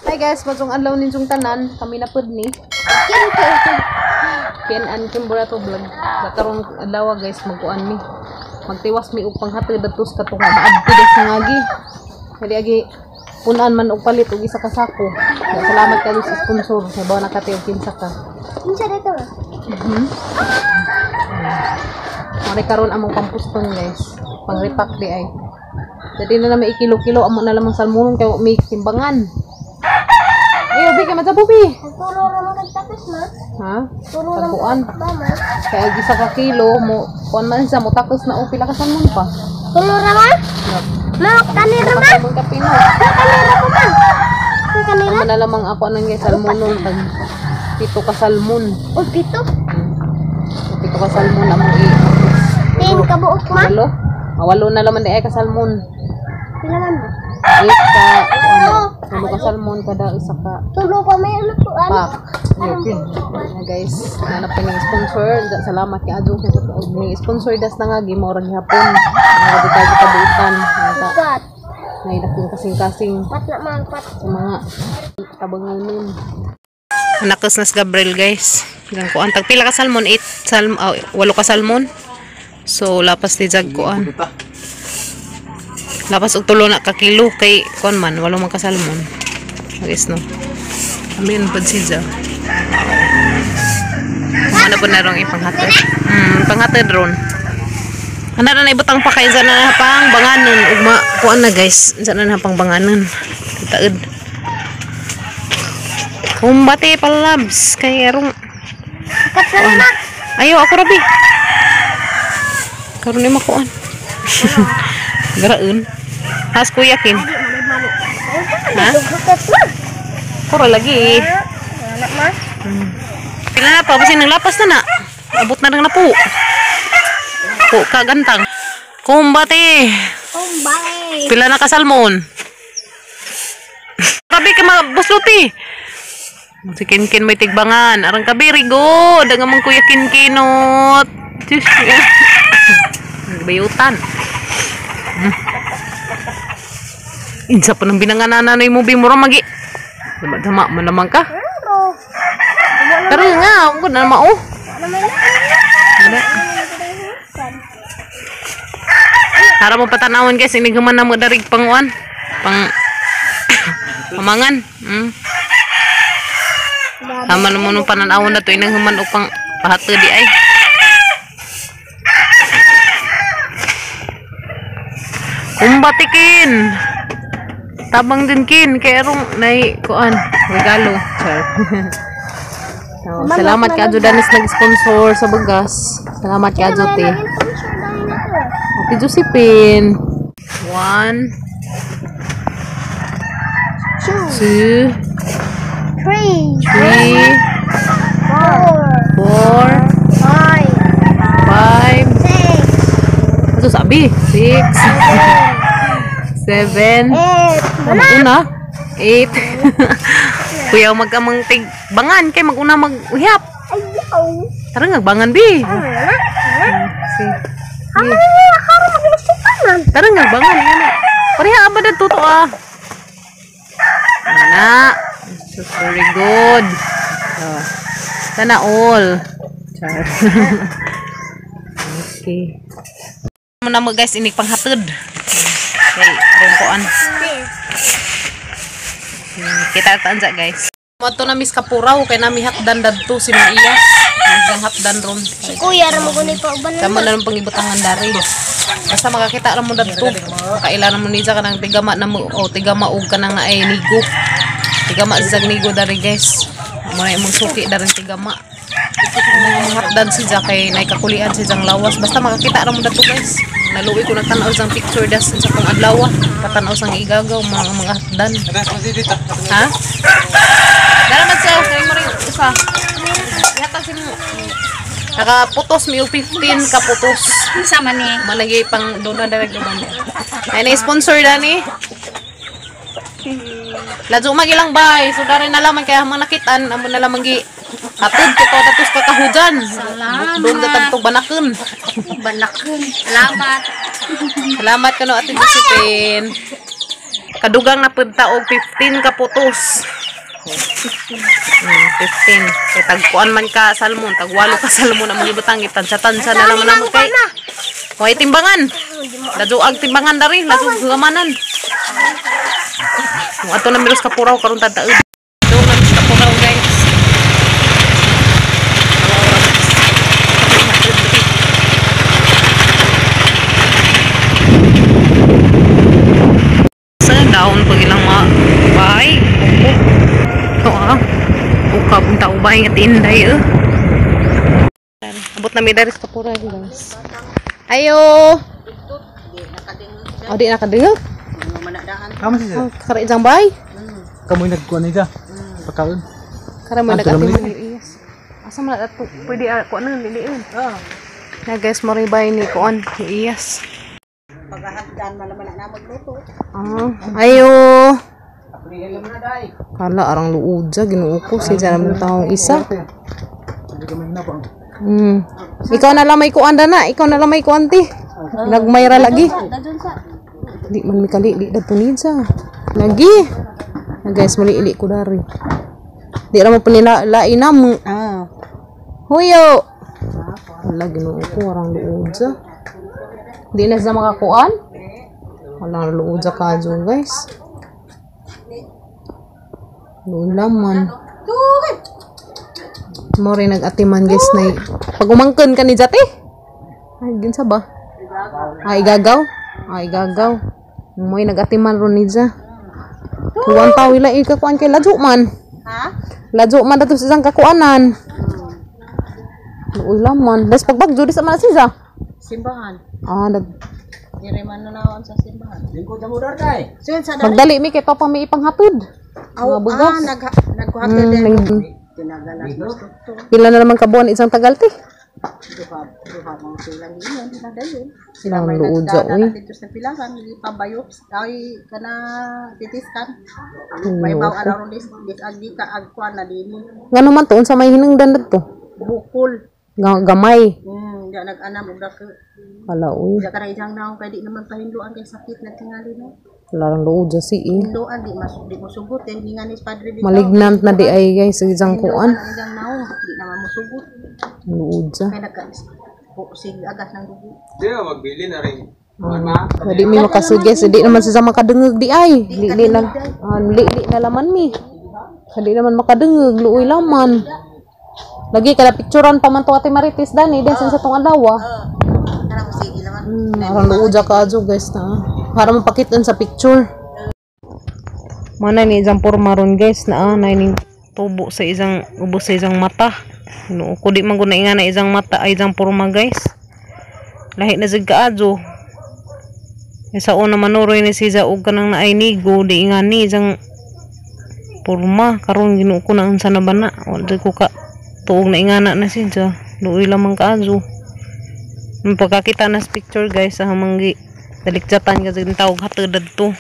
Hi guys, maayong adlaw ninyong tanan, kami na pud ni. Ken and Kimburato Vlog. Sa karong adlaw guys, magkuan mi. Magtiwas mi og panghatod adto sa katong maadto des nga agi. Kaya agi punan man og palit og isa ka sako. Kaya salamat kayo sa sponsor. Sa bawa nakati og kinsa ka. Unsa dito? Mare karon among pampuston guys. Pang repack di ay. Dadi na naman ikilo-kilo amo na lamang salmon kay may timbangan. Ayo, bi kay madabo bi. Tulo ra man kag tapos ma. Ha? Tulo ra Tagbuan. ba ma? Kaya og isa ka kilo mo kuan man sa mo takos na og pila ka salmon pa. Tulo ra man? Ma, kanira ma. Salmon ka pino. Kanira ko ma. Ang kanira? Amo na lamang ako anang guys salmonon tag 7 ka salmon. O 7. 7 ka salmon amo i. 10 ka buok ma. 8. 8 na laman di ay ka salmon. Pila man ba? 8 ka ano, 8 ka salmon kada isa ka Tulo pa may ano to ano? pack. Na guys, nanap pa ng sponsor. Salamat kay Adjong sa ni sponsor das na nga gimorag hapon. Nga tayo kabuutan. Nga Pat. nay dakong kasing-kasing Pat na man pat. sa mga tabanganon. Nakas na si Gabriel guys. Ilang kuan tag pila ka salmon? 8 salmon, oh, 8 ka salmon. So lapas ni jag kuan. Lapas og tulo na ka kilo kay kuan man 8 man ka salmon. Guys no. Amin pud si Ja. Ano po na rong ipanghatid? Panghatid ron. Ana na ibutang pa kay na pang banganon ugma kuan na guys. Sa na pang banganon. Taed. Kumbate palabs kay arong Kat na ma. ayo ako rabi. Karon ni makuan. Garaun. Has kuya kin. Ha? Kat na. Kuro lagi. Wala ma. Pila na pa basin nang lapas na na. Abot na lang na po. Po kagantang. Kumbate. Kumbay. Pila na ka salmon. Rabi ka mabusluti. Si Kinkin may tigbangan. Arang ka very good. Ang among kuya Kinkinot. Diyos. Bayutan. Insa pa ng binanganan mo bi mo magi. Dama-dama man naman ka. Pero. Tara nga, ako na mao. Wala man. Wala. Tara mo patanawon guys, inighuman na mo darig panguan. Pang pamangan. Tama na mo nung pananawon na to, inighuman og pang pahato di ay. Kumbatikin. Tabang din kin kay arong nay kuan regalo. Char. So, salamat kay Adjo Danis nag-sponsor sa bugas. Salamat kay Adjo te. Ate Josephine. 1 2 2 3 3 4 4 5 5 6 Ano sabi? 6 7 8. Una 8. Kuya magkamang tig bangan kay maguna mag-uhap. Ayaw. Tara nga bangan bi. Wala. Si. Ano na karon maglusukan. Tara nga bangan nga. Pareha ba na tuto ah. Ana. So, very good. So, sana all. Char. Okay. Muna mo guys inig panghatod. Okay, rong kuan. Kita taan sa guys. Mo na mis kapuraw kay nami hatdan dadto si Mang Iyas. Nagang hatdan ron. Si kuya ra mo guni pa uban. Tama na lang pangibutangan dari. Basta makakita ra mo dadto. Kaila na mo niya kanang tigama na mo o tigama og kanang naay nigo. Tigama sa nigo dari guys. Mo na imong suki dari tigama. Mga hatdan si Ja kay nay kakulian si Jang lawas. Basta makakita ra mo dadto guys. Naluwi ko nagtan-aw sang picture das sa kong adlaw. Patanaw sang igagaw mga hatdan. Ha? Dara man siya, kay mo rin usa. Ihatag si mo. Nakaputos mi og 15 kaputos. Unsa man ni? Malagay pang dona direct naman. Ay na sponsor dani. Ladyo magilang bay. So dari na lamang kaya mga nakitan amo na lamang gi hatod kay to datos kakahujan. Salamat. Doon ka tagtog banaken. Banaken. Salamat. Salamat kano Ate Josephine. Kadugang na pud ta og 15 ka putos. 15. Kay tagkuan man ka salmon, tag 8 ka salmon ang gibutang gitansya-tansya na naman namo kay. Way timbangan. Lajuag timbangan dari, lajug gamanan. Kung ato na miros kapuraw karon tadaud. Doon na miros kapuraw guys. Sa down pag ilang mga bahay. Ito ah. Ukab ang tao bahay nga tinday eh. Abot na mi dari sa kapuraw guys. Ayo. Oh, di nakadingog. Kamo siya. Oh, kara isang bay. Kamoy nagkuan niya. Pagkaon. Kara mo nag-ati mo iyas. Asa man ato? Pwede kuan na liliun. Na guys, mo rin bay ni kuan ni iyas. Paghahagdan man naman na magluto. Ah, ayo. Hala arang luod sa Ginoo ko si naman taong isa. Ikaw na lang may kuan na, ikaw na lang may kuan ti. Nagmayra lagi. Di man mi kali di dato nidsa. Lagi. Na guys, mali-ili ko dari. Di ra mo panila lain na mo. Ah. Huyo. Wala Ginoo ko arang luod sa. Di na sa makakuan. Wala luod sa kadyo guys. Luod laman. Mo rin nag-atiman guys na pag umangkon ka ni Jate. Ay, ginsa ba? Ay, igagaw. Ay, igagaw. Mo'y nag-atiman ron ni Ja. Kuwan pa, wala ikakuan kay ladyo man. Ha? Ladyo man dato sa isang kakuanan. Luoy laman. Das pagbagyo, di sa man si Ja. Simbahan. Ah, nag Dire man na naon sa simbahan. Lingkod na mo day. Sin sa magdali mi kay pa mi ipanghatod. Mga bugas. Ah, naghatod din. Tinagalas mas Pila na naman kabuan isang tagal ti. Duha duha mga silang ingon na dayon. Sila ang luod sa uy. Dito sa pilahan ipabayops ay kana titiskan. May baw araw ron dis dis agi ka agkuan na dinhi. Ngano man to unsa may hinungdan dadto? Bukol. Gamay. Di nag-anam og dako. Hala uy. Di ka isang naong kay di naman pahinduan kay sakit na tingali no. Wala rang luod sa si eh. Hinduan di mas di mo sugot eh ni nga ni Padre dito. Malignant na di ay guys isang kuan. Ang isang naong di naman mo sugot. Luod sa. Kay nagka sig agas ng dugo. Di ba magbili na rin. Di mi makasuggest, di naman siya makadungog di ay. Li na li na laman mi. Di naman makadungog, luoy laman. Lagi kada picturean pa man to Ate Marites dani dahil sa tong adlaw. Kana mo sige laman. Arang luod ka adyo guys na. Para mapakitaan sa picture. Mana ni isang porma ron guys na ning tubo sa isang ubos sa isang mata. No, ko di man gud na nga na isang mata ay isang porma guys. Lahi na jud kaadyo. Sa una manuroy ni siya og kanang naay nigo di nga ni isang porma karon Ginoo ko na unsa na ba na. Wala jud ko ka tuog na ingana na siya. Luoy lamang kaadyo. Nung pagkakita na sa picture guys sa hamanggi dalikjatan kasi tawag hatod dadto.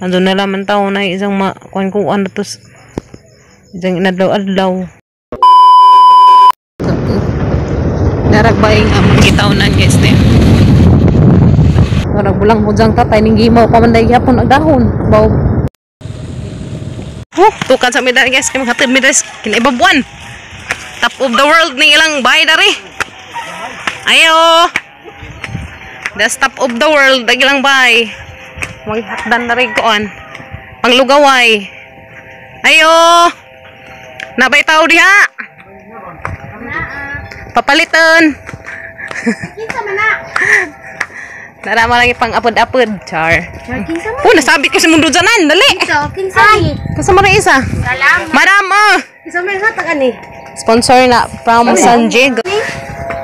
Ando na laman tao na isang makuan-kuan na tos isang inadlaw-adlaw. Darag baing among gitawnan guys ne. Darag bulang hujang tatay ning gimaw pa man dai gyapon ang dahon. Baw. Huh, tukan sa mi guys kay maghatod mi guys kinaibabuan. Top of the world ning ilang bahay dari. Ayo. The top of the world ang ilang bahay. Maghakdan na rin koon. Panglugaway. Ayo. Nabay tao diha. Papalitan. Kinsa man na? Narama lang ipang apod-apod. Char. Kinsa man? Oh, nasabi ko si Mundo Janan. Dali. Kinsa ni? Kasama rin isa. Salamat. Madam, ah. Kinsa man sa tagani? Sponsor na from San Diego.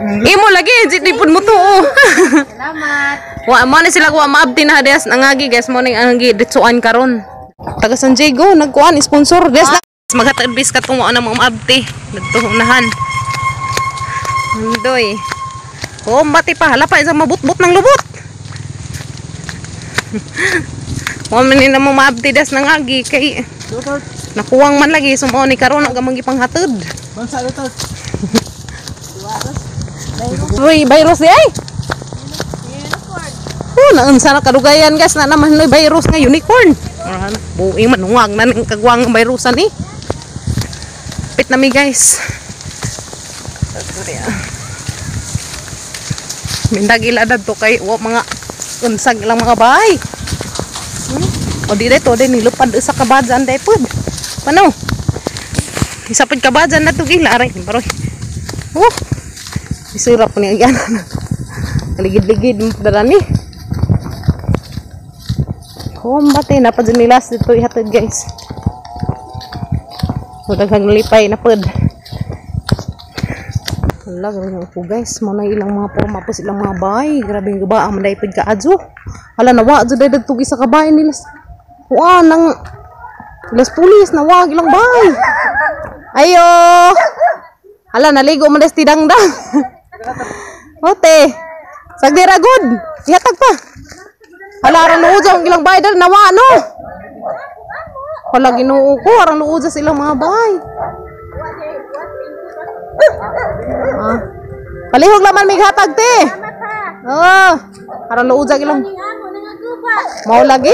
Imo lagi, di pud mo to. Oh. Salamat. Wa mo ni sila wa maabti na hadias nangagi guys mo ning ang ditsuan karon. Taga San Diego nagkuan sponsor des na. Maghatag bis ka tungo na mga maabti. Nagtuhunahan. Andoy. Oh, mati pa hala pa isang mabutbut ng lubot. Wa man ni na mo maabti des nangagi kay nakuwang man lagi sumuo ni karon ang gamang gipanghatod. Bansa ito. Uy, virus di ay. Naunsa na kadugayan, guys, na naman no virus nga unicorn. Buing manungag na ning kagwang virusan ni. Pit na mi, guys. Mindag ila to kay wa mga unsag ilang mga bahay. O di dito, di nilupad sa kabadyan dahil pod. Pano? Isa pod kabadyan na to gila aray baroy. Oh. Isura po niya yan. Kaligid-ligid mo dala ni. Kumbate na pa dyan nila dito ihatid, guys. So daghang lipay na pod. Wala, grabe ko, guys. Mo na ilang mga porma po silang mga bahay. Grabe yung gaba. Ang manday pod ka adyo. Hala, nawa. Adyo dahil dagtog isa ka bahay nila. Wa, nang ilas pulis. Nawa, ilang bahay. Ayo! Hala, naligo man des tidangdang. Ote. Sagdira good. Ihatag pa. Hala, arang luoja ang ilang bahay dahil nawa, no? Hala, Ginoo ko. Arang luoja sa ilang mga bahay. Ah. Palihog laman may hatag te. Oh, arang luoja ilang. Mao lagi.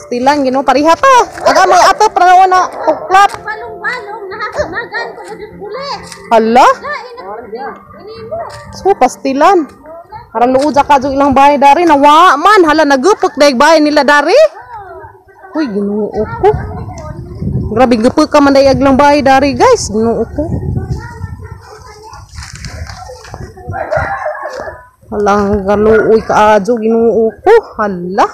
Stilan Ginoo pariha pa. Aga mga ato para na tuklap. Balong-balong nahasamagan ko na Diyos uli. Hala. Lain na ini mo. So pastilan. Arang luoja ka ilang bahay dari nawa man. Hala, nagupok dayeg bahay nila dari. Uy, Ginoo ko. Grabe gupok ka man dayeg ilang bahay dari, guys. Ginoo ko. Halang galuoy kaadyo, Ginoo ko. Hala.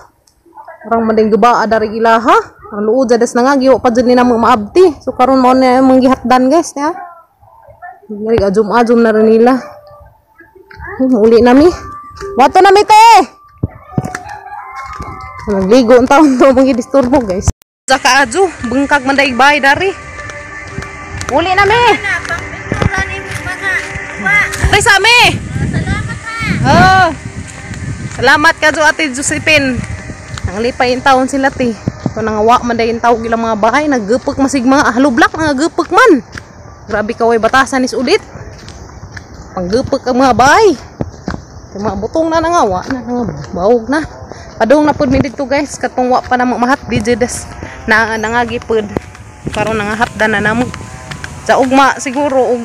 Arang manding gubaa dari ilaha. Ang luod das na nga giwa pa jud ni namo maabti. So karon mao na imong gihatdan, guys, niya. Diri ajum-ajum na rin nila. Uli na mi. Wato na mi te. Nagligo ang taon to mga disturbo, guys. Sa kaadyo, bungkag man daig bahay dari. Uli na mi. Tay sa mi. Salamat ha. Oh. Salamat ka Ate Josephine. Ang lipay in taon sila ti. Ito nangawa man dayon tawag ilang mga bahay naggupok masig mga halublak nagupok man. Grabe ka way batasan is ulit. Panggupok ang mga bahay. Kay mga butong na nangawa na bawog na. Padung na pud mi didto, guys, katong wa pa na mahat di des na nangagi pud. Karon nangahatdan na namo. Sa ugma siguro og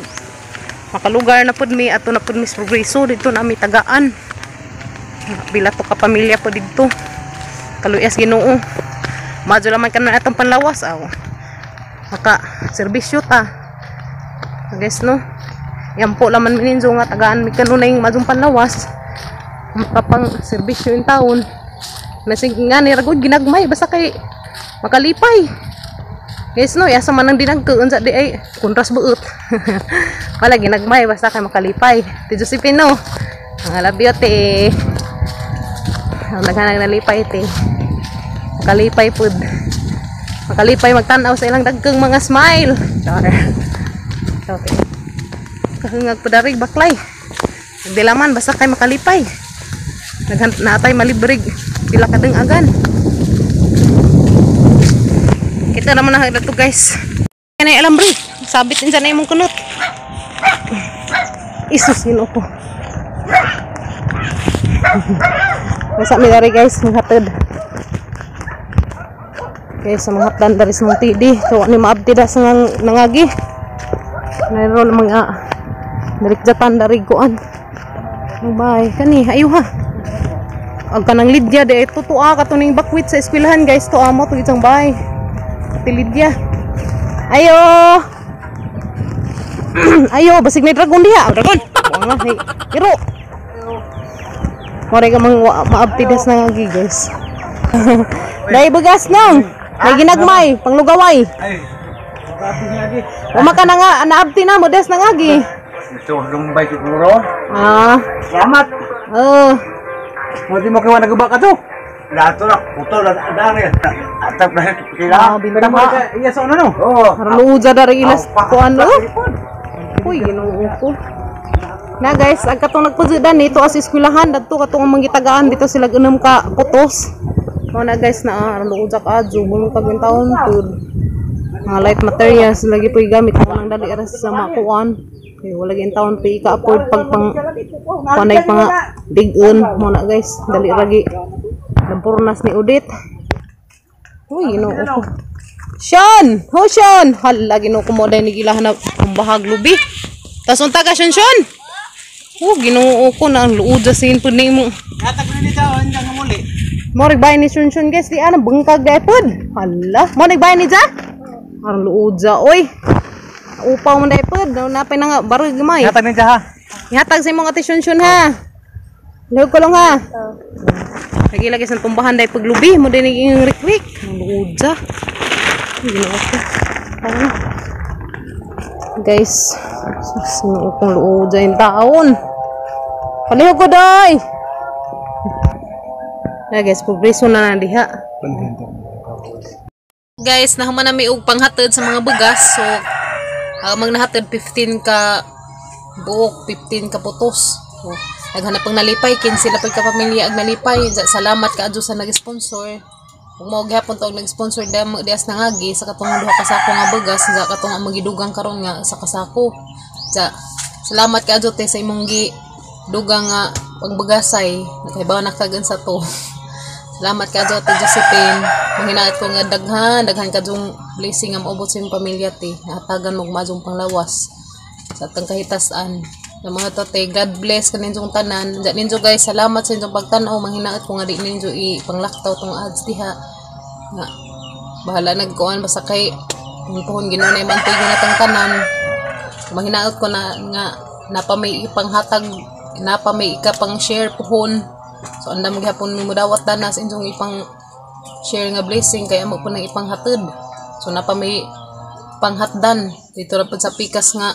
makalugar na pud mi ato na pud mi sa progreso didto na mi tagaan. Bila to ka pamilya po didto. Kaluyas Ginoo. Madyo laman ka na atong panlawas aw. Maka serbisyo ta. Guys, no. Yan po laman mininjo nga tagaan mi kanunay madyong panlawas. Makapang serbisyo in taon. Masig nga ni ragod ginagmay basta kay makalipay. Guys, no, yasa man ang dinagko unsa di ay kontras buot. Wala ginagmay basta kay makalipay. Ti Josephine, no. Mga labyo te. Ang daghan nalipay te. Makalipay pud. Makalipay magtan-aw sa ilang dagkang mga smile. Char. Okay. Kahungag pud dari baklay. Nagdilaman basta kay makalipay. Daghan naatay malibrig pila ka agan. Kita naman na dito, guys. Yan ay alambre. Sabit din na imong kunot. Isus, Ginoo ko. Nasa mi dari, guys, maghatod. Okay, sa mga hatdan dari sa mga tidi. So, ni maabti da sa nangagi. Mayroon mga dirikjatan dari kuan. Bye. Kani, ayo ha. Ang kanang Lydia di ito tuwa ka ning bakwit sa eskwelahan, guys, to amo to isang bahay. Ate Lydia. Ayo. Ayo, basig na dragon diha. Oh, dragon. Wa nga hey. Iro. Mare ka mang maabti das nangagi, guys. Dai bugas nang. May ginagmay, panglugaway. Ay. Grabe niya di. Uma ka na nga, naabti na mo des nangagi. Ito lumbay siguro. Ah, Salamat. oh. Mo di mo kay naguba ka to. Lato na, puto na dari. Atap na sila. Ah, bintang ha. Iya sa ano no? Oo. Aron dari ilas kuan no. Uy, Ginoo ko. Na guys, ang katong nagpuzudan nito as eskwelahan dadto katong manggitagaan dito sila unom ka putos. Mao na, guys, na aron luoja ka adyo bulong kag taon pud. Mga light materials lagi po gamit mo nang dali ra sa makuan. Kay wala gyud taon pa ka-afford pag pang panay pa nga dig-on mo na, guys, dali ragi. Nampurnas ni Udit. Uy, Ginoo ko. Sean! Ho, Sean! Hala, Ginoo ko mo dahil nigilahan na bahag lubi. Tas unta ka, Sean, Sean! Oh, Ginoo ko na ang luod sa sin pud nimo. Hatag ni dito, hindi nga muli. Mo bay ni Sean Sean, guys, di ana bangkag dai pod. Hala, mo bay ni ja? Ang luod ja, oy. Upaw mo dai pod, napay na nga barog gamay. Hatag ni ha. Ihatag sa imong ate Sean Sean ha. Lihog ko lang ha. Lagi lagi sa tumbahan dai paglubi mo din yung rikrik. Ang luod ja. Ginoo ko. Ano? Guys, sino kong luod ja yung taon. Palihog ko day. Na guys, progreso na na diha. Guys, nahuman na mi og panghatod sa mga bugas. So, ang nahatod 15 ka buok, 15 ka putos. So, naghanap pang nalipay, 15 sila pag kapamilya ag nalipay. Salamat ka sa nag-sponsor. Ug mao gihapon to ang nag-sponsor dam dias nangagi sa katong duha ka sako nga bugas, sa katong ang magidugang karon nga sa kasako. Salamat ka te sa imong gi dugang nga pagbagasay, nakahibaw na kag sa to. Salamat ka Ate Josephine. Manghinaot ko nga daghan, daghan ka blessing nga maubot sa imong pamilya te. Hatagan mo majong panglawas sa atang kahitasan. Sa mga to te, God bless kaninyong tanan. Diyan ninyo guys, salamat sa inyong pagtan-aw. Manghinaot ko nga di ninyo ipanglaktaw tong ads diha. Nga bahala nagkuan basta kay ang tuhon Ginoo na imantigo na tang tanan. Manghinaot ko na nga napa may ipanghatag, napa may ikapang share puhon. So andam gihapon mo dawat dana sa inyong ipang share nga blessing kay amo po nang ipanghatod. So napa may panghatdan dito ra pud sa pikas nga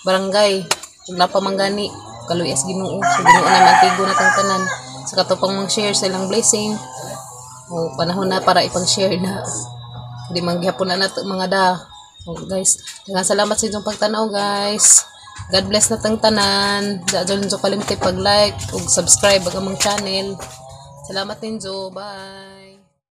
barangay. Ug napa manggani kaluyas Ginoo. So Ginoo na mantigo na tang tanan sa kato pang share sa ilang blessing. O panahon na para ipang-share na. Di man gihapon na nato mga da. So guys, daghang salamat sa inyong pagtan-aw guys. God bless na tang tanan. Dyan ninyo kalimti pag-like ug subscribe ang among channel. Salamat ninyo. Bye.